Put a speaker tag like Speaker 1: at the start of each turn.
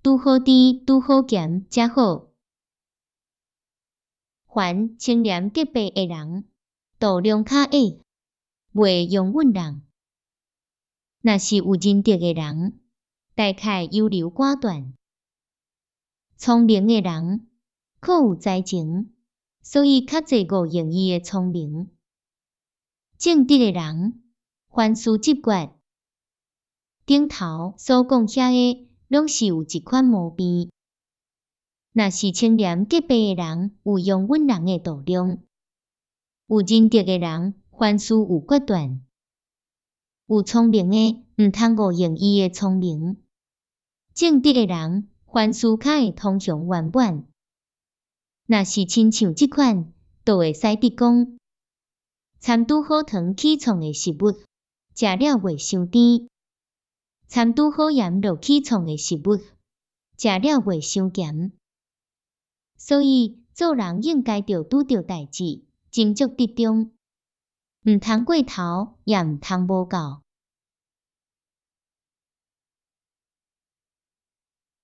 Speaker 1: 拄好甜，拄好鹹才好。凡清廉潔白的人，度量較狹，袂容忍人。若是有仁德的人，大概優柔寡斷。聰明的人，較有才情，所以較濟誤用伊的聰明。正直的人，凡事執決。頂頭所講遐个，攏是有一款毛病。若是清廉潔白的人，有容忍人的度量；有仁德的人，凡事有決斷。有聰明的，毋通誤用伊的聰明。正直的人，凡事較會通向圓滿。若是親像這款，就會使得講，摻拄好糖起創的食物，食了袂傷甜；摻拄好鹽落去創的食物，食了袂傷鹹。所以做人應該著拄著代誌，斟酌得中，毋通過頭，也毋通無夠。